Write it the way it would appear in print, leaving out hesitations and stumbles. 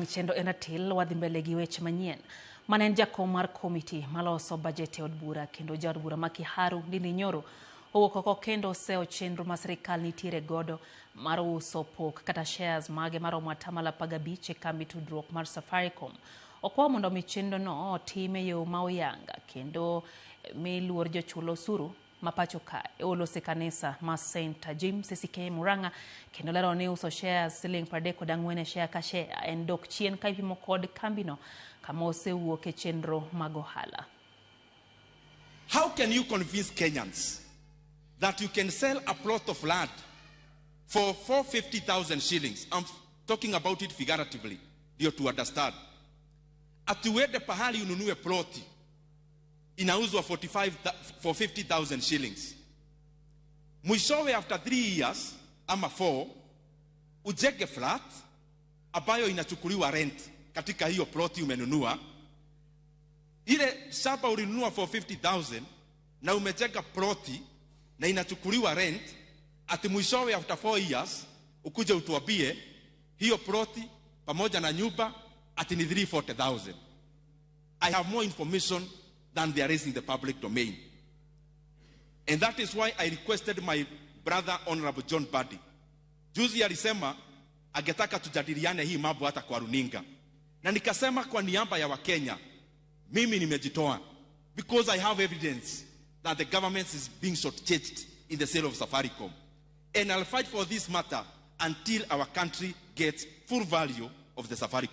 Chenro en atil wadhi mbele gi weche manyien. Mane en jakom mar komiti maloso bajet e od bura kendo jaod bura ma Kiharu Ndindi Nyoro owuok oko kendo oseyo chenro ma sirikal nitiere godo mar uso pok kata shares mage maromo atamalo 15 e kambi tudruok mar Safaricom. Okwayo mondo mi chenro no otim e yo ma oyanga kendo mi luor jochul osuru ma pacho kae olose kanisa ma St James CCK Murang'a kendo lero ni uso shares siling 34 e share ka share en dok chien ka ipimo kod kambino kama osewuok e chenro mag ohala. How can you convince Kenyans that you can sell a plot of land for 450,000 shillings? I'm talking about it figuratively, ndio to understand. Ati uende pahali ununue ploti inauzwa 45 for 50,000 shillings. Mwishowe after 3 years ama 4 ujenge flat ambayo inachukuliwa rent katika hiyo ploti umenunua. Ile shamba ulinunua for 50,000 na umejenga ploti na inachukuliwa rent, ati mwishowe after 4 years ukuje utuambie hiyo ploti pamoja na nyumba ati ni 340,000. I have more information than there is in the public domain. And that is why I requested my brother Honorable John Mbadi. Juzi alisema angetaka tujadiliane hii mambo hata kwa runinga. Na nikasema kwa niaba ya Wakenya, mimi nimejitoa because I have evidence that the government is being shortchanged in the sale of Safaricom. And I'll fight for this matter until our country gets full value of the Safaricom.